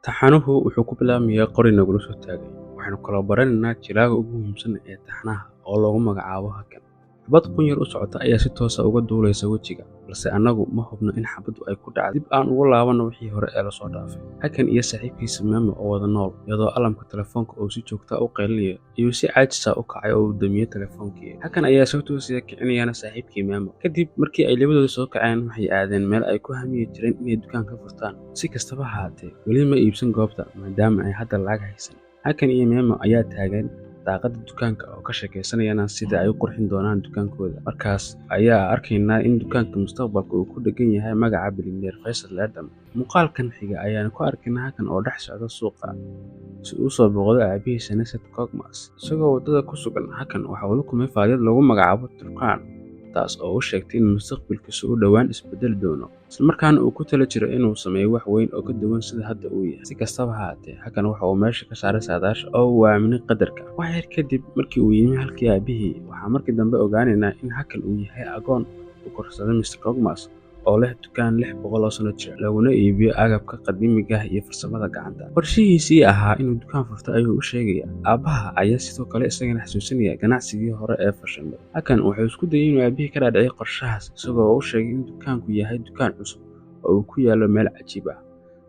Taxanuhu wuxuu ku bilaabmayaa qori nagula soo taagay. Waxaynu kaloo baranaynaa jilaaga ugu muhiimsan ee taxanaha oo loogu magacaabo Hakan. Xabad qunyar u socota ayaa si toos ah uga duulaysa wejiga, balse annagu ma hubno in xabaddu ay ku dhacday. Dib aan ugu laabanno wixii hore ee la soo dhaafay. Hakan iyo saaxiibkiisa Memo oo wada nool, iyadoo alarmka telefoonka uu si joogto ah u qaylinayo, ayuu si caajis ah u kacay oo uu damiyay telefoonkii. Hakan ayaa soo toosaya, kicinayana saaxiibkii Memo. Kadib markii ay labadoodu soo kaceen, waxay aadeen meel ay ku hamiyi jireen inay dukaan ka furtaan. Si kastaba ha ahaatee, weli ma iibsan goobta maadaama ay hadda lacag haysan. Hakan iyo Memo ayaa taagan daaqadda dukaanka oo ka sheekaysanayana sida ay u qurxin doonaan dukaankooda. Markaas ayaa arkaynaa in dukaanka mustaqbalka uu ku dheggan yahay magaca bilyaneer Faysal Erdem. Muuqaalkan xiga ayaanu ku arkaynaa Hakan oo dhex socda suuqa si uu u soo booqdo aabihiis Neset Korkmaz. Isagoo waddada ku sugan, Hakan waxa uu la kulmay faadiyad lagu magacaabo Turkan, taas oo u sheegtay in mustaqbalkiisu uu dhowaan isbedeli doono, isla markaana uu ku talo jiro inuu sameeyo wax weyn oo ka duwan sida hadda uu yahay. Si kastaba ha ahaatee, Hakan waxa uu meesha ka saaray saadaasha oo uu aaminay qadarka. Wax yar kadib markii uu yimi halkii aabihii, waxaan markii dambe ogaanaynaa in Hakan uu yahay agoon uu korsaday Mr. Korkmaz oo leh dukaan 600 oo sano jira, laguna iibiyo agabka qadiimiga ah iyo farsamada gacanta. Qorshihiisii ahaa inuu dukaan furto ayuu u sheegayaa. Aabbaha ayaa sidoo kale isagana xasuusinaya ganacsigii hore ee fashilmay. Hakan wuxuu isku dayay inuu aabihii ka dhaadhiciyo qorshahaas, isagoo u sheegay in dukaanku yahay dukaan cusub oo uu ku yaallo meel cajiib ah.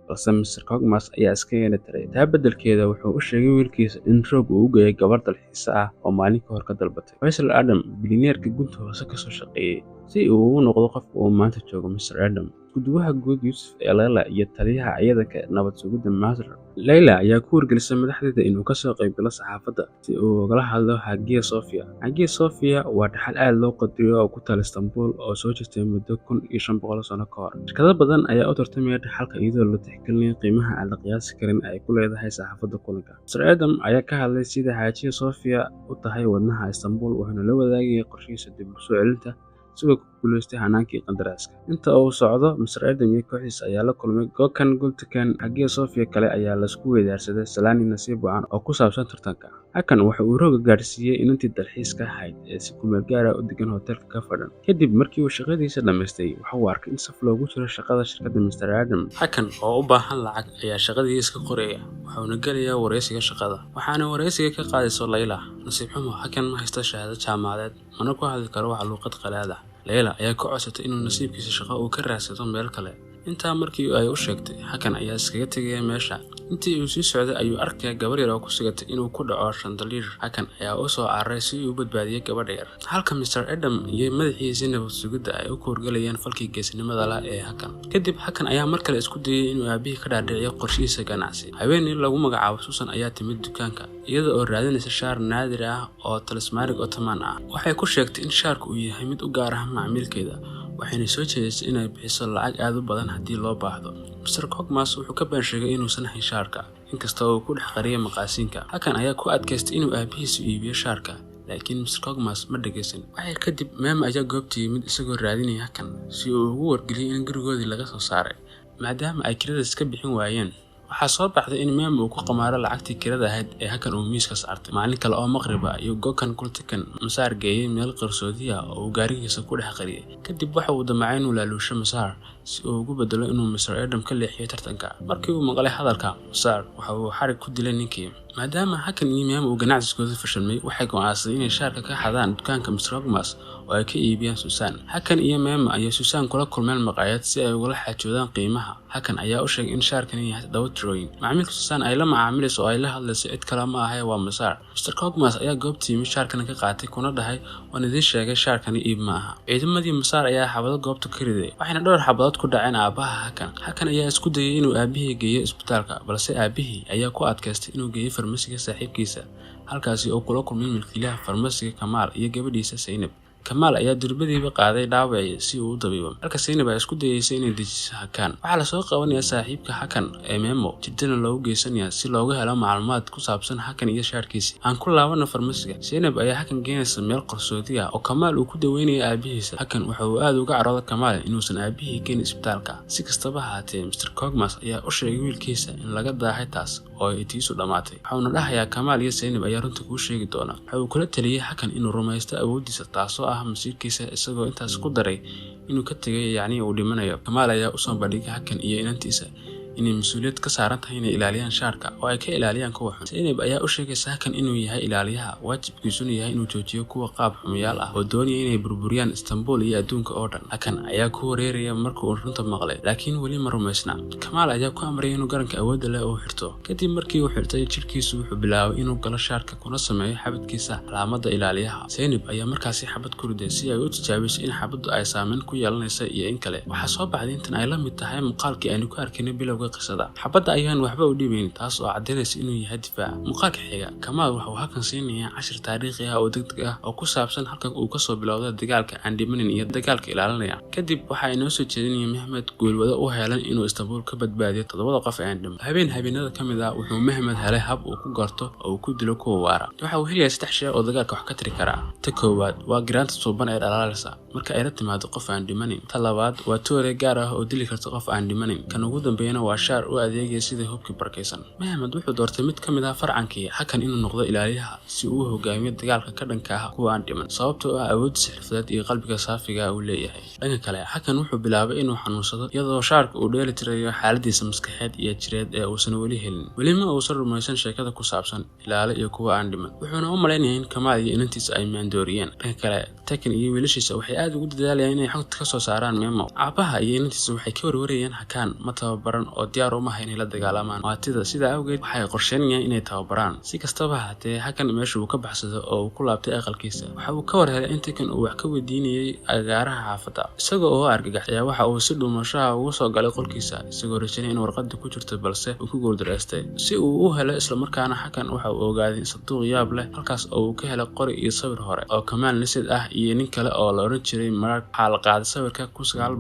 Balse Mr. Korkmaz ayaa iska indha tiray. Taa beddelkeeda, wuxuu u sheegay wiilkiisa in roog uu u geeyay gabar dalxiise ah oo maalin ka hor ka dalbatay. Faysal Erdem, bilyaneerka gunta hoose ka soo shaqeeyay si uu ugu noqdo qofka uu maanta joogo Mr. Erdem. Isku-duwaha guud Yusuf ee Layla iyo taliyaha ciidanka nabad sugidda Masar. Layla ayaa ku wargelisay madaxdeeda inuu ka soo qaybgalo saxaafadda si uu ugala hadlo Hagia Sophia. Hagia Sophia waa dhaxal aad loo qadariyo oo ku taal Istanbul oo soo jirtay muddo 1500 sano ka hor. Shirkado badan ayaa u tartamaya dhaxalka iyadoo la tixgelinayo qiimaha aan la qiyaasi karin ee ay ku leedahay saxaafadda kulanka. Mr. Erdem ayaa ka hadlay sida Hagia Sophia u tahay wadnaha Istanbul, wuxuuna la wadaagay qorshihiisa dib u soo celinta isagoo ku guuleystay hannaankii qandaraaska. Inta uu socdo, Mr. Erdem iyo kooxdiisa ayaa la kulmay Gökhan Gültekin. Hagia Sophia kale ayaa la isku weydaarsaday salaan iyo nasiib wacan oo ku saabsan tartanka. Hakan waxa uu rooga gaadhsiiyay inantii dalxiiska ahayd ee si ku meel gaar ah u degan hoteelka ka fadhan. Kadib markii uu shaqadiisa dhammaystay, waxa uu arkay in saf loogu jiro shaqada shirkadda Mr. Erdem. Hakan oo u baahan lacag ayaa shaqadii iska qoraya, wuxuuna gelayaa wareysiga shaqada. Waxaana wareysiga ka qaadayso Layla. Nasiib xumo, Hakan ma haysto shahaado jaamacadeed, mana ku hadli karo wax luqad qalaad ah. Layla ayaa ka codsatay inuu nasiibkiisa shaqo uu ka raadsado meel kale. Intaa markii ay u sheegtay, Hakan ayaa iskaga tegaya meesha. Intii uu sii socday ayuu arkaya gabar yar oo ku sigatay inuu ku dhaco chandelier. Hakan ayaa u soo cararay si uu u badbaadiyo gabadha yar. Halka Mr. Erdem iyo madaxiisii nabad sugidda ay u kuurgalayeen falkii geesinimada lah ee Hakan. Kadib Hakan ayaa mar kale isku dayay inuu aabihii ka dhaadhiciyo qorshihiisa ganacsi. Haweeney lagu magacaabo Susan ayaa timid dukaanka, iyada oo raadinaysa shaar naadir ah oo talismanic Ottoman ah. Waxay ku sheegtay in shaarku uu yahay mid u gaar ah macmiilkeeda, waxayna soo jeedisay inay bixiso lacag aad u badan haddii loo baahdo. Mr. Korkmaz wuxuu ka been sheegay inuusan hayn shaarka, inkasta oo uu ku dhex qariyay maqaasinka. Hakan ayaa ku adkaystay inuu aabihiisu iibiyo shaarka, laakiin Mr. Korkmaz ma dhageysan. Wax yar kadib, Memo ayaa goobta yimid isagoo raadinaya Hakan si uu ugu wargeliyo in gurigoodii laga soo saaray, maadaama ay kirada iska bixin waayeen. Waxaa soo baxday in Memo uu ku qamaaro lacagtii kirada ahayd ee Hakan uu miiska saartay. Maalin kale oo maqrib ah ayuu Gökhan Gültekin Masaar geeyay meel qarsoodi ah oo uu gaarigiisa ku dhex qariyay. Kadib waxa uu damcay inuu laaluusho Masaar si uu ugu beddelo inuu Mr. Erdem ka leexiyo tartanka. Markii uu maqlay hadalka Masaar, waxa uu xarig ku dilay ninkii. Maadaama Hakan iyo Memo uu ganacsigooda fashilmay, waxay go'aansadeen inay shaarka ka xadaan dukaanka Mr. Korkmaz oo ay ka iibiyaan Susan. Hakan iyo Memo ayaa Susan kula kulmeen maqaayad si ay ugala xaajoodaan qiimaha. Hakan ayaa u sheegay in shaarkani yahay 7 tirooyin. Macmiilka Susan ay la macaamilayso oo ay la hadlayso cid kale ma ahe waa Masaar. Mr. Korkmaz ayaa goobta yimid, shaarkana ka qaatay, kuna dhahay, "Waan idiin sheegay, shaarkani iib ma aha." Ciidamadii Masaar ayaa xabado goobta ka riday, waxayna dhowr xabadood ku dhaceen aabaha Hakan. Hakan ayaa isku dayay inuu aabihii geeyo isbitaalka, balse aabihii ayaa ku adkaystay inuu geeyo farmasiga saaxiibkiisa, halkaasi oo kula kulmay milkiilaha farmasiga Kamaal iyo gabadhiisa Saynab. Kamaal ayaa durbadiiba qaaday dhaawacii si uu u dabiibo, halka Saynab ay isku dayeysay inay dejiso Hakan. Waxaa lasoo qabanayaa saaxiibka Hakan ee Memo, jirdana loogu geysanayaa si looga helo macluumaad ku saabsan Hakan iyo shaarkiisa. Aan ku laabano farmasiga. Saynab ayaa Hakan geenaysa meel qarsoodi ah oo Kamaal uu ku daweynayo aabihiisa. Hakan waxa uu aad uga carooday Kamaal inuusan aabihii keenin isbitaalka. Si kastaba ha ahaatee, Mr. Korkmaz ayaa u sheegay wiilkiisa in laga daahay taas oo ay tiisu dhammaatay. Waxauna dhahayaa Kamaal iyo Saynab ayaa runta kuu sheegi doona. Waxa uu kula taliyay Hakan inuu rumaysto awooddiisa, taasoo ah masiirkiisa, isagoo intaas ku daray inuu ka tegay, yacni uu dhimanayo. Kamaal ayaa u soo bandhigay Hakan iyo inantiisa Inay mas'uuliyad ka saaran tahay inay ilaaliyaan shaarka oo ay ka ilaaliyaan kuwa xun. Zeynep ayaa u sheegaysa Hakan inuu yahay ilaaliyaha, waajibkiisuna yahay inuu joojiyo kuwa qaab xumayaal ah oo doonaya inay burburiyaan Istanbul iyo adduunka oo dhan. Hakan ayaa ku wareeraya marka uu runta maqlay, laakiin weli ma rumaysna. Kamaal ayaa ku amray inuu garanka awoodda leh uu xirto. Kadib markii uu xirtay, jirkiisu wuxuu bilaabay inuu galo shaarka kuna sameeyo xabadkiisa calaamadda ilaaliyaha. Zeynep ayaa markaasi xabad ku riday si ay u tijaabiso in xabaddu ay saameyn ku yeelanayso iyo in kale. Waxaa soo baxday intan ay la mid tahay muuqaalkii aynu ku arkaynay bilowga qisada. Xabadda ayaan waxba u dhibayn, taas oo caddaynaysa inuu yahay difaac. Muuqaalka xiga, Kamaal waxa uu Hakan siinayaa cashir taariikhi ah oo degdeg ah oo ku saabsan halka uu kasoo bilowday dagaalka aan dhimanin iyo dagaalka ilaalinaya. Kadib waxa inoo soo jeedinaya Mehmed guulwado u helan inuu Istanbul ka badbaadiyo 7 qof ee aan dhiman. Habeen habeenada ka mid ah wuxuu Mehmed helay hab uu ku garto oo uu ku dilo kuwa waara. Waxa uu helayaa 3 shay oo dagaalka wax ka tiri kara. Ta koowaad waa giraanta suuban ee dhalaalaysa marka ay la timaado qof aan dhimanin. Ta labaad waa toore gaar ah oo dili karta qof aan dhimanin. Kan ugu dambeeyana waa shaar u adeegaya sida hubkii barkaysan. Mehmed wuxuu doortay mid ka mid ah farcankii Hakan inuu noqdo ilaaliyaha si uu u hogaamiyo dagaalka ka dhanka ah kuwa aan dhiman, sababtoo ah awooddiisa xirfadeed iyo qalbiga saafiga ah uu leeyahay. Dhanka kale, Hakan wuxuu bilaabay inuu xanuunsado iyadoo shaarka uu dheeli tirayo xaaladiisa maskaxeed iyo jireed ee uusan weli helin. Weli ma uusan rumaysan sheekada ku saabsan ilaalo iyo kuwa aan dhiman, wuxuuna u malaynayaa in Kamaal iyo inantiisa ay maandooriyeen. Dhanka kale, Tekin iyo wiilashiisa waxay aad ugu dadaalayaan inay xogta ka soo saaraan Memo. Aabaha iyo inantiisa waxay ka warwarayaan Hakan ma tababaran oo diyaar uma aha inay la dagaalamaan maatida, sidaa awgeed waxay qorsheynayaan inay tababaraan. Si kastaba ha ahaatee, Hakan meesha uu ka baxsado oo uu ku laabtay aqalkiisa. Waxa uu ka war helay in Tekin uu wax ka weydiinayay agagaaraha xaafadda. Isaga oo argagax ayaa waxa uu si dhuumasho ah ugu soo galay qolkiisa, isagoo rajaynaya in warqaddu ku jirto, balse uu ku guuldareystay. Si uu u helo isla markaana Hakan waxa uu ogaaday sanduuq yaab leh, halkaas oo uu ka helay qori iyo sawir hore oo Kamaal Nisid ah iyo nin kale oo la oran jiray Mark. Waxaa la qaaday sawirka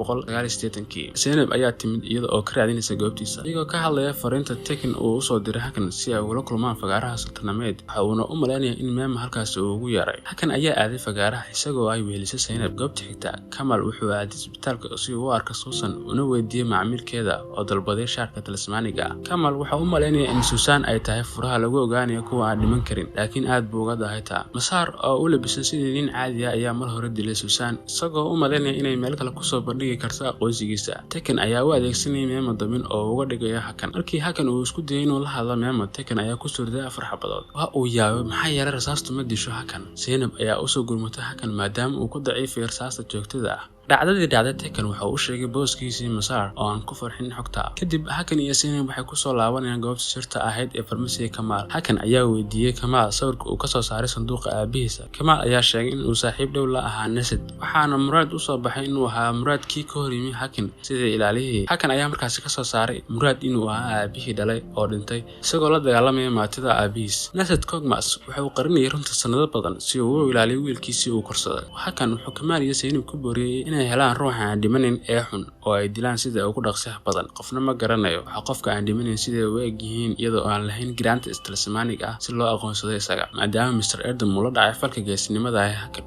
1989-kii. Zeynep ayaa timid iyada oo ka raadinaysa goobtiisa, iyagoo ka hadlaya fariinta Tekin uu usoo diray Hakan si ay ugula kulmaan fagaaraha sultanameed. Waxa uuna u maleynayaa in Memo halkaasi uu ugu yeeray. Hakan ayaa aaday fagaaraha isagoo ay wehelisay Zeynep. Goobta xigta, Kamal wuxuu aaday isbitaalka si uu u arko Susan una weydiiyey macmiilkeeda oo dalbaday shaarka talismaaniga ah. Kamal waxa uu u maleynayaa in Susan ay tahay furaha lagu ogaanayo kuwa aan dhiman karin, laakiin aad buu uga dahay taa. Masaar oo u labisan sidii nin caadi ah ayaa mar hore dilay Susan, isagoo u maleynaya inay meel kale kusoo bandhigi karto aqoonsigiisa. Tekin ayaa u adeegsanayay Memo dabin oo uga dhigayo Hakan. Markii Hakan uu isku dayay inuu la hadlo Memo, Tekin ayaa ku soo riday 4 xabadood. Waa uu yaabay maxaa yeelay rasaastu ma disho Hakan. Zeynep ayaa usoo gurmatay Hakan maadaama uu ku daciifayo rasaasta joogtada ah. Dhacdadii dhacday, Tekin waxa uu u sheegay booskiisii Masaar oo aan ku farxin xogta. Kadib Hakan iyo Zeynep waxay ku soo laabanayaan goobta sirta ahayd ee farmasiga Kamaal. Hakan ayaa weydiiyey Kamaal sawirka uu ka soo saaray sanduuqa aabihiisa. Kamaal ayaa sheegay in uu saaxiib dhow la ahaa Nesid, waxaana Muraad u soo baxay inuu ahaa Muraadkii ka hor yimi Hakan sidii ilaaliyihii. Hakan ayaa markaasi ka soo saaray Muraad inuu ahaa aabihii dhalay oo dhintay isagoo la dagaalamaya maatida aabihiis. Nesid Kogmas waxa uu qarinayay runta sanado badan si uu u ilaaliyo wiilkiisii uu korsaday. Hakan wuxuu Kamaal iyo Zeynep ku booriyey inay helaan ruuxa aan dhimanin ee xun oo ay dilaan sida ugu dhaqsaha badan. Qofna ma garanayo waxa qofka aan dhimanin sida u eg yihiin iyadoo aan lahayn giraanta talismaaniga ah si loo aqoonsado isaga. Maadaama Mr. Erdem uu la dhacay falka geesinimada ah Hakan,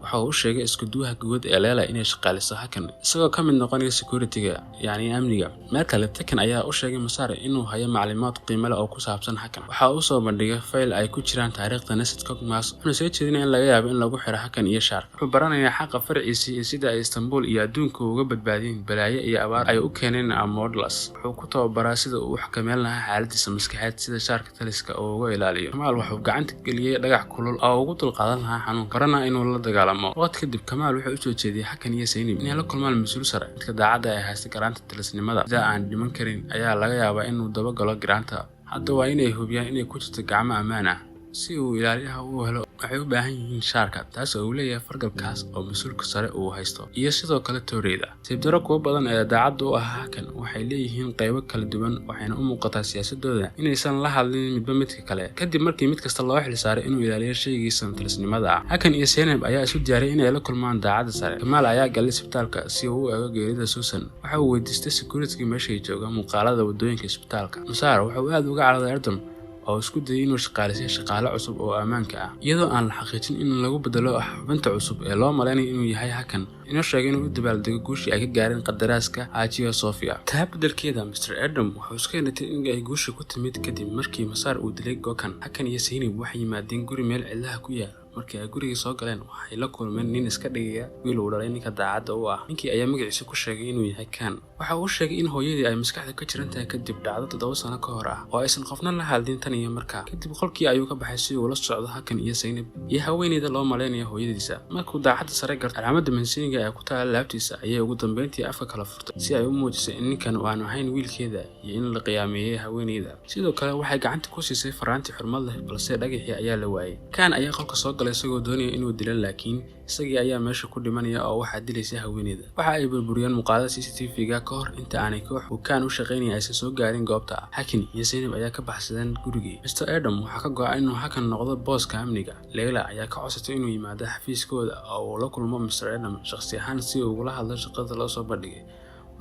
waxa uu u sheegay isku duwaha guud ee Leela inay shaqaaliso Hakan isagoo ka mid noqonaya security-ga, yacni amniga. Meel kale, Tekin ayaa u sheegay Masaar inuu hayo macluumaad qiimo leh oo ku saabsan Hakan. Waxa uu soo bandhigay fayl ay ku jiraan taariikhda Nesid Kogmas, wuxuuna soo jeedinaya in laga yaabo in lagu xiro Hakan iyo shaarka. Wuxuu baranayaa xaqa farciisa iyo sida ay Istanbul iyo adduunka uga badbaadeen balaayo iyo abaar ay u keeneen Amordlas. Wuxuu ku tababaraa sida uu u xakameyn lahaa xaaladiisa maskaxeed sida shaarka taliska oo uga ilaaliyo. Kamaal wuxuu gacanta geliyey dhagax kulul oo ugu dulqaadan lahaa xanuunka, barana inuu la dagaalamo. Waqti kadib, Kamaal wuxuu u soo jeediyey Hakan iyo Zeynep inay la kulmaan mas'uul sare. Midka daacadda ee haysta garaanta talisnimada sida aan dhiman karin ayaa laga yaabaa inuu dabagalo giraanta. Hadda waa inay hubiyaan inay ku jirto gacmo ammaan ah. Si uu ilaaliyaha u helo, waxay u baahan yihiin shaarka, taas oo uu leeyahay fargalkaas oo mas'uulka sare uu haysto, iyo sidoo kale tooreyda. Sibdaro kuwo badan ee daacadda u ah Hakan waxay leeyihiin qaybo kala duwan, waxayna u muuqataa siyaasadooda inaysan la hadlin midba midka kale. Kadib markii mid kasta loo xilsaaray inuu ilaaliyo shaygiisa talisnimada ah, Hakan iyo Zeynep ayaa isu diyaariyay inay la kulmaan daacadda sare. Kamaal ayaa galay isbitaalka si uu u eego geerida Susan. Waxa uu weydiistay security-ga meesha jooga muuqaalada waddooyinka isbitaalka. Masaar waxa uu aad uga carooday Erdem oo isku dayay inuu shaqaaleysiiyo shaqaale cusub oo ammaanka ah, iyadoo aan la xaqiijin in lagu bedelo xubinta cusub ee loo maleynayo inuu yahay Hakan. Inoo sheegay inuu u dabaaldego guushii ay ka gaareen qadaraaska Hagia Sophia. Taa beddelkeeda, Mr. Erdem wuxuu iska indhatay in ay guusha ku timid kadib markii Masaar uu dilay Gokan. Hakan iyo Zeynep waxay yimaadeen guri meel cidlaha ku yaal. Markii ay guriga soo galeen, waxay la kulmeen nin iska dhigaya wiil uu dhalay ninka daacadda u ah. Ninkii ayaa magaciisa ku sheegay inuu yahay Kan. Waxa uu sheegay in hooyadii ay maskaxda ka jiran tahay kadib dhacdo 7 sano ka hor ah oo aysan qofna la hadlin tan iyo markaa. Kadib qolkii ayuu ka baxay si uu ula socdo Hakan iyo Saynab iyo haweeneyda loo malaynayo hooyadiisa. Markuu daacadda sare garto calaamadda mansiiniga ee ku taala laabtiisa, ayay ugu dambeyntii afka kala furtay si ay u muujisay in ninkan aanu ahayn wiilkeeda iyo in la qiyaameeyey haweeneyda. Sidoo kale waxay gacanta ku siisay faraanti xurmad leh, balse dhagaxii ayaa la waayay. Kan ayaa qolka soo galay isagoo doonaya inuu dilo, laakiin isagii ayaa meesha ku dhimanaya oo waxaa dilaysa haweeneyda. Waxa ay burburiyeen muuqaalada CCTV-ga ka hor inta aanay koox uu Kan u shaqaynaya aysan soo gaarin goobta. Hakan iyo Saynab ayaa ka baxsadeen gurigii. Mr Adam waxaa ka go'a inuu Hakan noqdo booska amniga. Leyla ayaa ka codsatay inuu yimaado xafiiskooda oo uu la kulmo Mr Adam shaqsi ahaan si uu ugula hadlo shaqada loo soo bandhigay.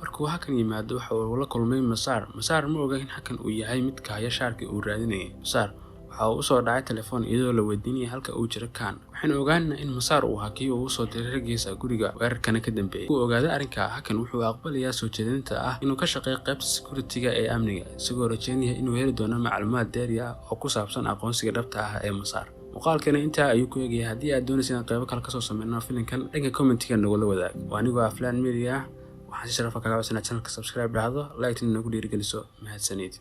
Markuu Hakan yimaado, waxa uu la kulmay Masaar. Masaar ma oga in Hakan uu yahay midka haya shaarkii uu raadinayay. Masaar waxa uu usoo dhacay telefoon iyadoo la weydiinaya halka uu jiro Kan. Waxaynu ogaanaynaa in Masaar uu ahaa kii uu usoo diray raggiisa guriga weerarkana ka dambeeyay. Markuu ogaaday arrinka, Hakan wuxuu aqbalayaa soo jeedinta ah inuu ka shaqeeyo qaybta security-ga ee amniga, isagoo rajeynaya inuu heli doono macluumaad dheeri ah oo ku saabsan aqoonsiga dhabta ah ee Masaar. Muuqaalkani intaa ayuu ku eegaya. Haddii aad doonaysa inaan qaybo kale kasoo sameyno filimkan, dhanka commentiga nagula wadaag. Waa anigoo Aflaan Media. Waxaan si sharafa kaga codsanaa channelka subscribe dhahdo, like-tina nagu dhiirigeliso. Mahadsanid.